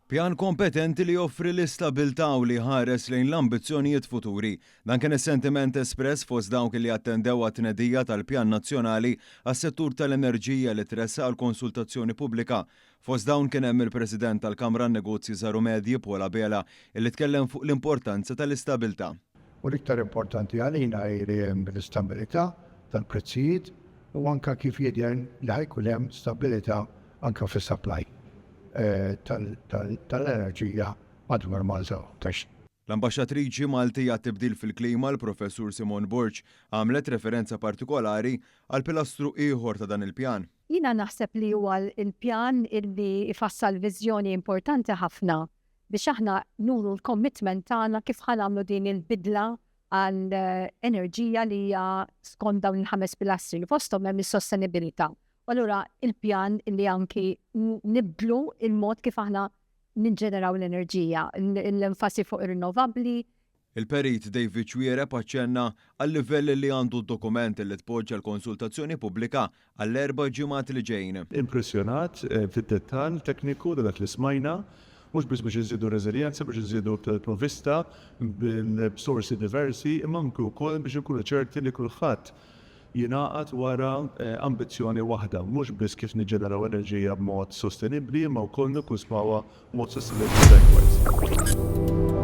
Pjan kompetenti li joffri l-istabilità u li jħares lejn l-ambizzjonijiet futuri. Dan kien is-sentiment espress fost dawk li attendew għat-tnedija tal-Pjan Nazzjonali għas-Settur tal-Enerġija li tressaq għall-konsultazzjoni pubblika. Fost dawn kien hemm il-President tal-Kamra Negozji Żgħar u Medji Paul Abela illi tkellem fuq l-importanza tal-istabilità. U l-iktar importanti għalina hi li hemm l-istabilità tal-prezzijiet u anke kif jidher li ħa jkun hemm stabilità anke fis-supply tal-enerġija madwar Malta u Għawdex. L-Ambaxxatriċi Maltija għat-Tibdil fil-Klima, l-Professur Simone Borg, għamlet referenza partikolari għal pilastru ieħor ta' dan il-pjan. Jiena naħseb li huwa l-pjan illi jfassal viżjoni importanti ħafna biex aħna nuru l-commitment tagħna kif ħa nagħmlu din il-bidla għal enerġija li hija skont dawn il-ħames pilastri li fosthom hemm is-sostenibilità. U allura il-pjan li anki nibdlu il-mod kif aħna niġġeneraw l-enerġija, l-enfasi fuq ir-rinnovabbli. Il-Perit David Xuereb aċċenna għal-livell li għandu d-dokument li tpoġġa għall-konsultazzjoni pubblika għall-erba' ġimgħat li ġejjin. Impressjonat fid-dettall tekniku ta' dak li smajna, mhux biss biex inżidu r-reżiljenza, biex inżidu l-provvista b'sorsi diversi, imma anki wkoll biex inkunu ċerti li kulħadd jingħaqad wara ambizzjoni waħda, mhux biss kif niġġeneraw enerġija b'mod sostenibbli imma wkoll nikkunsmawha b'mod sostenibbli likewise.